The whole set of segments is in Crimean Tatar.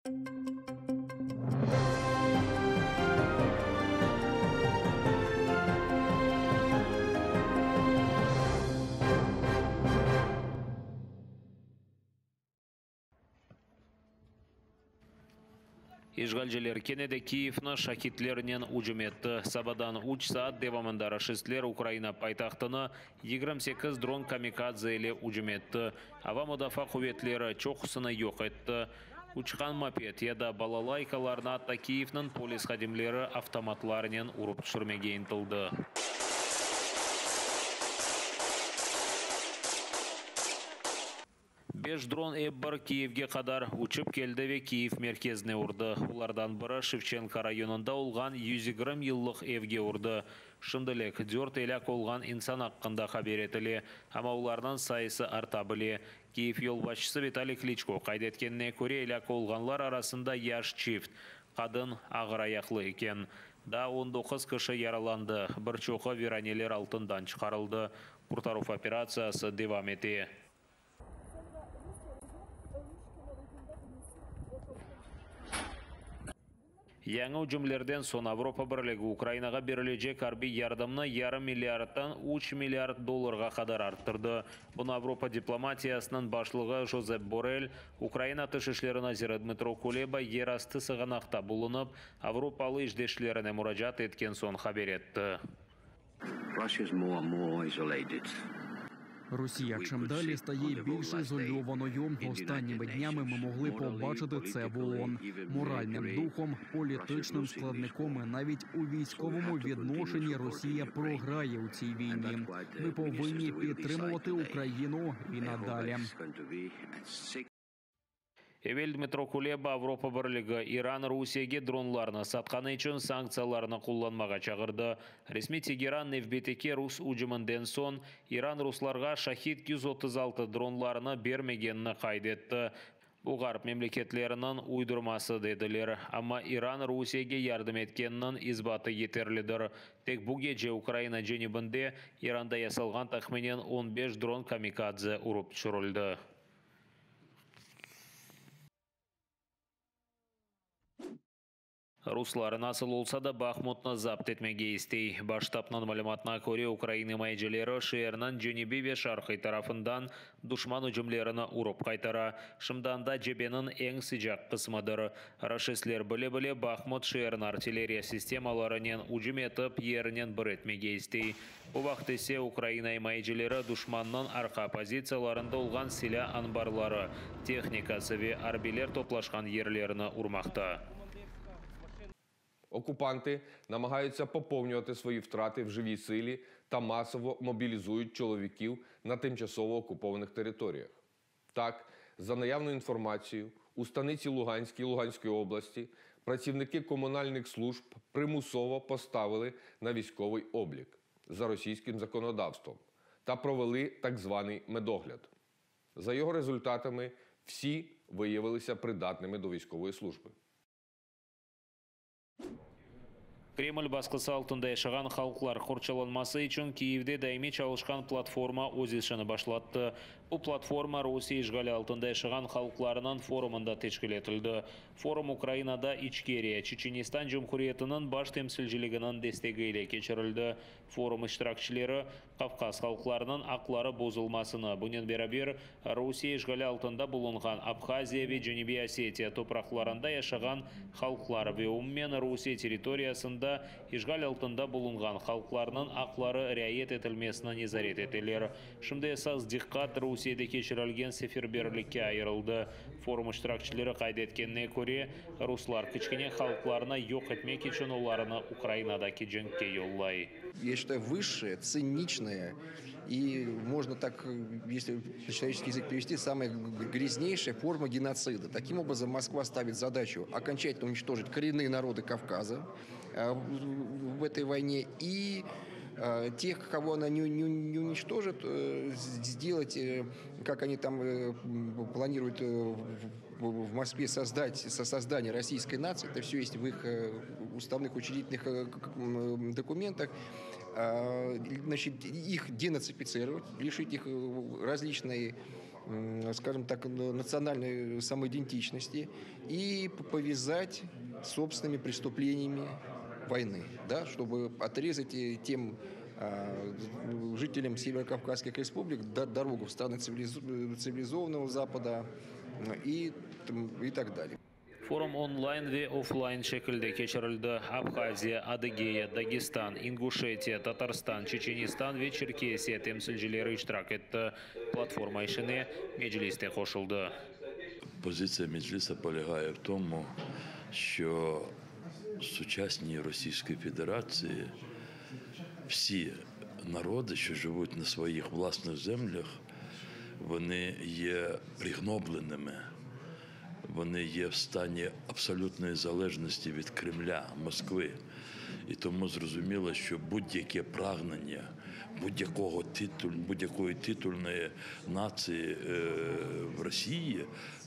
İşğalciler kene de Kiyevni şahidlernen ücüm etti. Sabadan üç saat devamında raşistler Ukraina paytahtını 28 dron-kamikadze ile ücüm etti. Ava mudafaa quvetleri çoqusını yoq etti. Uçqan moped ya da balalaykalarnı atta Kiyevniñ polis hadimleri avtomatlarnen urıp tüşürmege ıntıldı. Beş dron ep bir Kiyevge qadar uçıp keldi ve Kiyev merkezine urdı. Olardan biri Şevçenko rayonında olğan 120 yıllıq evge urdı. Şimdilik dört elâk olğan insan aqqında haber etile, amma olarnıñ sayısı arta bile. Kiyev yolbaşçısı Vitaliy Kliçko qayd etkenine köre, elâk olğanlar arasında yaş çift, qadın ağır ayaqlı eken. Daa 19 kişi yaralandı, bir çoqu viraneler altından çıqarıldı. Qurtaruv operatsiyası devam ete. Yañı ücümlerden soñ Avropa Birligi Ukrainağa berilecek arbiy yardımnı yarım milliarddan üç milliard dollarğa qadar arttırdı. Bunı Avropa diplomatiyasınıñ başlığı Josep Borrell Ukraina Tış işleri naziri Dmıtro Kuleba yerastı sığınaqta bulunıp, avropalı işdeşlerine muracaat etken soñ haber etti. Russia is more and more isolated. Росія чим далі стає більш ізольованою. Останніми днями ми могли побачити це в ООН. Моральним духом, політичним складником і навіть у військовому відношенні Росія програє у цій війні. Ми повинні підтримувати Україну і надалі. Evel Dmıtro Kuleba Avropa Birligi İran Rusiyege dronlarnı satqanı içün sanktsiyalarnı qullanmağa çağırdı. Resmiy Tegeran nevbetteki rus ücüminden soñ İran ruslarğa Şahid 136 dronlarını bermegenini qayd etti. Bu ğarp memleketleriniñ uydurması dediler. Amma İran Rusiyege yardım etkeniniñ isbatı yeterlidir. Tek bu gece Ukraina cenübinde İranda yasalğan tahminen 15 dron kamikadze urıp tüşürildi. Ruslar nasıl olsa da Bahmutnı zapt etmege istey. Baş ştabnıñ malümatına köre, ukrain imayecileri şeerniñ cenübiy ve şarqiy tarafından duşman ücümlerini urıp qaytara. Şimdi anda cebeniñ eñ sıcaq qısmıdır. Raşistler bile-bile Bahmut şeerini artilleriya sistemalarınen ücüm etip, yernen bir etmege istey. Bu vaqıt ise Ukraina imayecileri duşmannıñ arqa pozitsiyalarında olğan silâ anbarları, tehnikası ve arbiyler toplaşqan yerlerini urmaqta. Окупанти намагаються поповнювати свої втрати в живій силі та масово мобілізують чоловіків на тимчасово окупованих територіях. Так, за наявною інформацією, у станиці Луганській Луганської області працівники комунальних служб примусово поставили на військовий облік за російським законодавством та провели так званий медогляд. За його результатами всі виявилися придатними до військової служби. Kreml basqısı altında yaşağan halqlar qorçalanması içün Kiyevde daimiy çalışqan platforma öz işini başlattı. Bu platforma Rusiye işğali altında yaşağan halqlarınıñ forumında teşkil etildi. Forum Ukrainada İçkeriya, Çeçenistan Cumhuriyetiniñ baş temsilciliginiñ destegi ile keçirildi. Forum iştirakçileri Qavqaz halqlarınıñ aqları bozulmasını, bunen beraber Rusiye işğali altında bulunğan Abhaziya ve Cenübiy Osetiya topraqlarında yaşağan halqlar ve umumen Rusiye territoriyasında işğal altında bulunğan halqlarnıñ aqları riayet etilmesini nezaret eteler. Şimdi esas diqqat Rusiyede keçirilgen seferberlikke ayırıldı. Forum iştirakçileri qayd etkenine köre, ruslar kiçkene halqlarnı yoq etmek içün olarnı Ukrainadaki cenkke yollay. Я считаю, высшая, циничная и, можно так, если на человеческий язык перевести, самая грязнейшая форма геноцида. Таким образом, Москва ставит задачу окончательно уничтожить коренные народы Кавказа в этой войне и тех, кого она не уничтожит, сделать, как они там планируют в Москве создать создание российской нации, это все есть в их уставных учредительных документах, значит, их денацифицировать, лишить их различной скажем так, национальной самоидентичности и повязать собственными преступлениями войны, да, чтобы отрезать тем жителям Северокавказских республик дорогу в страны цивилизованного Запада и, и так далее. Forum onlayn ve oflayn şekilde keçirildi. Abhaziya, Adıgeya, Dagestan, İnguşetiya, Tatarstan, Çeçenistan ve Çerkesiya temsilcileri iştirak etti. Platforma işine Meclis de qoşuldı. Позиція Меджліса полягає в тому, що в сучасній Російській Федерації всі народи, що живуть на своїх власних землях, вони є пригнобленими, вони є в стані абсолютної залежності від Кремля, Москви. І тому зрозуміло, що будь-яке прагнення будь-якого титуль, будь-якої титульної нації в Росії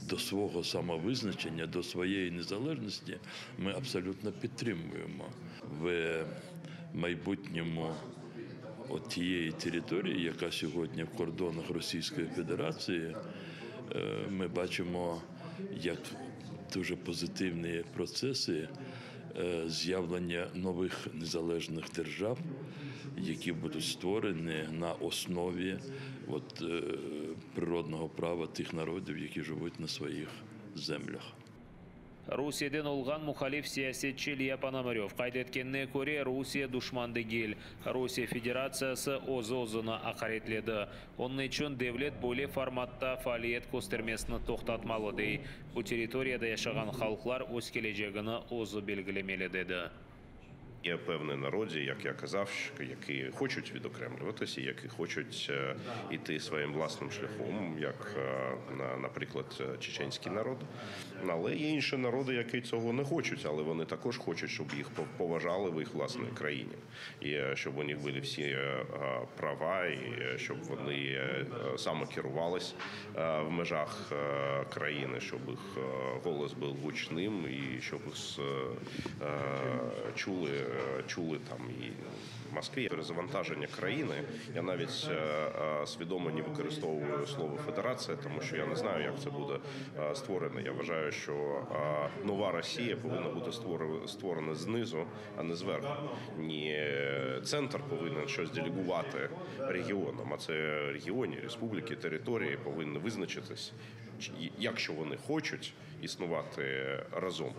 до свого самовизначення, до своєї незалежності ми абсолютно підтримуємо. В майбутньому от тієї території, яка сьогодні в кордонах Російської Федерації, ми бачимо як дуже позитивні процеси з'явлення нових незалежних держав, які будуть створені на основі от, природного права тих народів, які живуть на своїх землях. Rusiyeden olğan muhalif siyasetçi İlya Ponomarev qayd etkenine köre, Rusiye duşman degil. Rusiye Federatsiyası özü-özüni aqaretledi. Onıñ içün devlet böyle formatta faaliyet köstermesini toqtatmalı, dey. Bu territoriyada yaşağan halqlar öz kelecegini özü belgilemeli, dedi. Є певні народи, як я казав, які хочуть відокремлюватися, які хочуть йти своїм власним шляхом, як, наприклад, чеченський народ. Але є інші народи, які цього не хочуть, але вони також хочуть, щоб їх поважали в їх власній країні. І щоб у них були всі права, і щоб вони самокерувались в межах країни, щоб їх голос був гучним і щоб їх чули там і в Москві. Перезавантаження країни. Я навіть свідомо не використовую слово федерація, тому що я не знаю, як це буде створено. Я вважаю, що нова Росія повинна бути створена знизу, а не зверху. Не центр повинен щось делегувати регіонам, а це регіони, республіки, території повинні визначитись. Якщо вони хочуть існувати разом,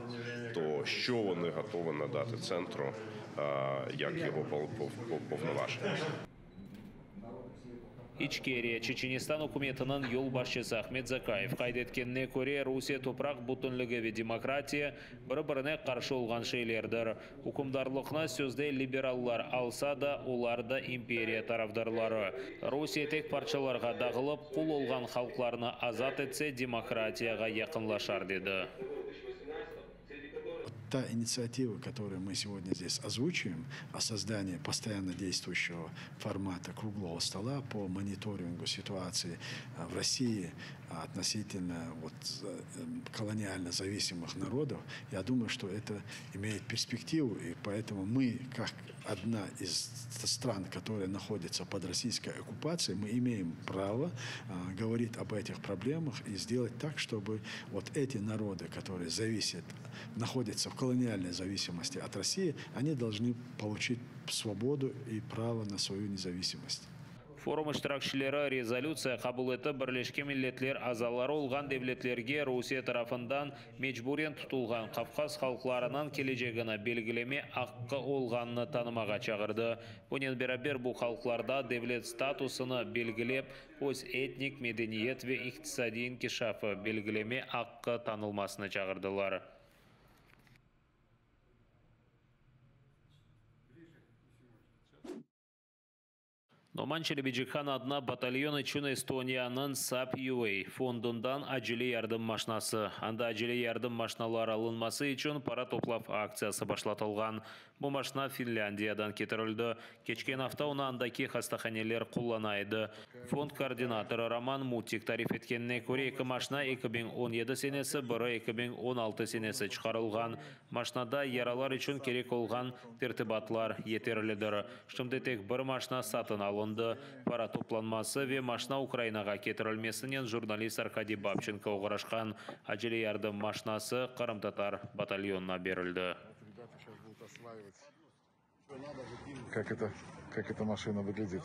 то що вони готові надати центру, як його повноваження. İçkeriya, Çeçenistan ükümetiniñ yolbaşçısı Ahmed Zakayev qayd etkenine köre, Rusiye topraq bütünligi ve demokratiya biri-birine qarşı olğan şeylerdir. Ükümdarlıqnı sözde liberallar alsa da, olar da imperiya tarafdarları. Rusiye tek parçalarğa dağılıp, qul olğan halqlarnı azat etse, demokratiyağa yaqınlaşar, dedi. Та инициатива, которую мы сегодня здесь озвучиваем, о создании постоянно действующего формата круглого стола по мониторингу ситуации в России относительно вот колониально зависимых народов, я думаю, что это имеет перспективу, и поэтому мы, как одна из стран, которая находится под российской оккупацией, мы имеем право говорить об этих проблемах и сделать так, чтобы вот эти народы, которые зависят, находятся в колониальной зависимости от России, они должны получить свободу и право на свою независимость. Forum iştirakçileri rezolütsiya qabul etip, Birleşken Milletler azaları olğan devletlerge Rusiye tarafından mecburen tutulğan Qavqaz halqlarınıñ kelecegini belgileme aqqı olğanını tanımağa çağırdı. Bunen beraber bu halqlarda devlet statusını belgilep, öz etnik, medeniyet ve iqtisadiy inkişafı belgileme aqqı tanılmasına çağırdılar. Noman Çelebicihan adına batalyon içün Estoniyanıñ SAP-UA fondundan acele yardım maşnası. Anda acele yardım maşnaları alınması içün para toplav aktsiyası başlatılğan. Bu maşna Finlândiyadan ketirildi. Keçken afta onı andaki hastahaneler qullana edi. Fond koordinatorı Roman Muttik tarif etkenine köre, eki maşna 2017 senesi, biri 2016 senesi çıqarılğan. Maşnada yaralar içün kerek olğan tertibatlar yeterlidir. Şimdi tek bir maşna satın alındı. alındı. Para toplanması ve maşna Ukrainağa ketirilmesinen jurnalist Arkadiy Babçenko oğraşqan. Acele yardım maşnası qırımtatar batalyonına berildi. Как это, как эта машина выглядит.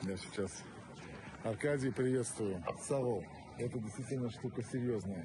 Я сейчас... Аркадий, приветствую. Савол. Это действительно штука серьезная.